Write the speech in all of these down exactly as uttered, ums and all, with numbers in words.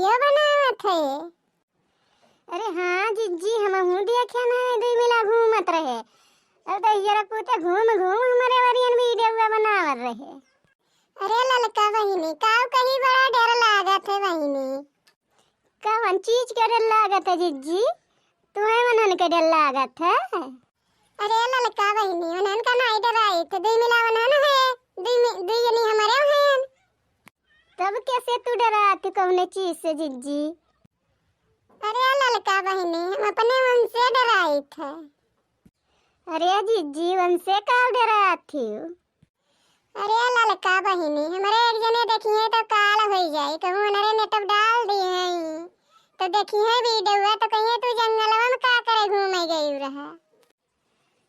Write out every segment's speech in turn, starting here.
तो बनावत है। अरे हाँ जिज्जी, हमहू देखे ना, दुई मिला घूमत रहे। अब तो जरा पूते घूम घूम हमरे वरियन वीडियो बनावत रहे। अरे ललका बहिनी, काऊ कहीं बड़ा डर लागत है बहिनी। कवन चीज के डर लागत है जिज्जी? तुम्हें मनन के डर लागत है? अरे ललका बहिनी, उन्हन का नाई डराइत, दुई मिला उन्हन है, दुई मि-, दुई जनी हमरे हैं। तब कैसे तू डरात कौने चीज से जिज्जी? अरे ललका बहिनी, हम अपने मन से डराइत है। अरे जिज्जी, उनसे का डरात हो? अरे ललका बहिनी, हमरे एक जने देखिए तो काल होई जाई, कहूँ उनरे नेटअप डाल दिए हैं तो देखिए वीडियो तो कहिए तू जंगलवा में का करे घूमे गई रहा।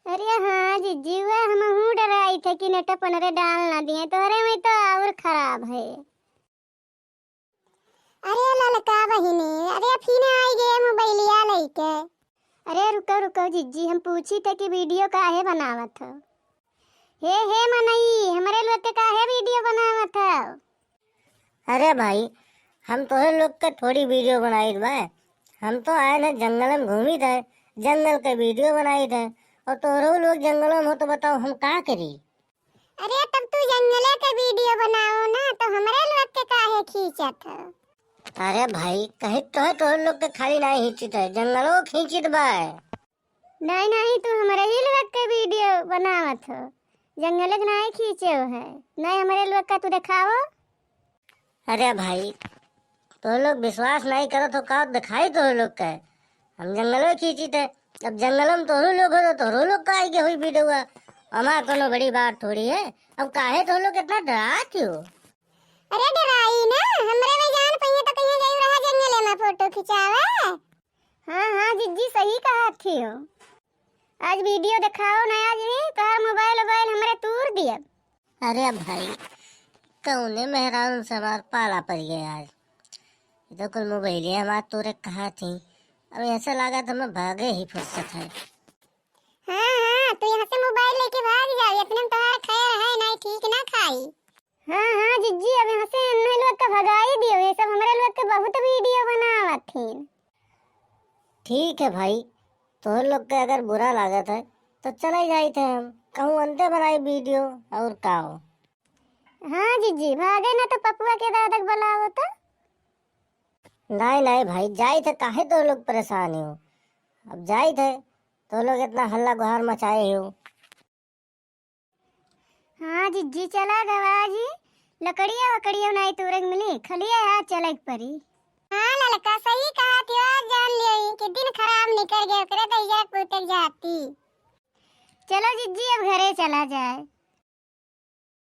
अरे हाँ जिज्जी, वह हमहू डराइत है कि नेटअप उनरे डाल ना दिए, तोहरे में तो और खराब है। अरे ललका बहिनी, अरे फिर आई गे मोबाइलिया लइके। अरे रुको रुको जिज्जी, हम पूछी थे कि वीडियो काहे बनावत हो? हे हे मनई, हमरे लोग के काहे वीडियो बनावत हो? अरे भाई, हम तोहरे लोग के थोड़ी वीडियो बनाइत बा, हम तो आए न जंगल में घूमी थे, जंगल के वीडियो बनाई थे, और तोहरो लोग जंगल में हो तो बताओ हम का करी? अरे तब तू जंगले के वीडियो बनाओ ना, तो हमरे लोग के काहे खींचत हो? अरे भाई, कहीं तो है तोहरे लोग के खाली नहीं खींचित है, जंगलो खींचित बा। नहीं नहीं, तू हमरे ही लोग के वीडियो बनावत हो, जंगले के नहीं खींचे हो है, नहीं हमरे लोग का तू दिखाओ। अरे भाई, तोहरे लोग विश्वास नहीं करत हो का, दिखाई तोहरे लोग के, हम जंगल में खींचित है। अब जंगल में तोहरो लोग हो तो तोहरो लोग का आइगे हुई वीडियो, हमार कोनो बड़ी बात थोड़ी है। अब काहे तोहरे लोग इतना डरात हो? अरे डराई ना, हमरे में जान पहिए तो कहीं गई रहा जंगले में फोटो खिंचावे। हाँ हाँ जिज्जी, सही कहा थी हो। आज वीडियो दिखाओ ना, आज ही तोहार मोबाइल वोबाइल हमरे तूर दियब। अरे भाई, कौने मेहरारू से हमार पाला पड़ गया आज। ये तो कुल मोबाइल हमार तूरे कहा थी। अब ऐसे लागत हमें भागे ही फुर्सत है। हाँ हाँ, तू यहाँ से मोबाइल लेके भाग जाओ, इतने में तोहार खैर है नहीं, ठीक ना खाई। हाँ हाँ जिज्जी, अब यहाँ से इन्हें लोग का भगाई दियो, ये सब हमरे लोग के बहुत वीडियो बनावत थीन। ठीक है भाई, तोहर लोग के अगर बुरा लागत है तो चले जाइत है हम, कहूँ अंते बनाई वीडियो और का हो। हाँ जिज्जी, भागे ना तो पपुआ के दादा के बुलाओ तो। नहीं नहीं भाई, जाइत है, काहे तोहर लोग परेशान हो? अब जाइत है, तोहर लोग इतना हल्ला गुहार मचाए हो। हाँ जिज्जी, चला गवा जी, लकड़िया वकड़िया नाई तूरे के मिली, खलिया हाथ चले के परी। हाँ ललका, सही कहा थी, आज जान लियो कि दिन खराब निकल गए, ओकरे तो इज्जत पूछे जाती। चलो जिज्जी, अब घरे चला जाए।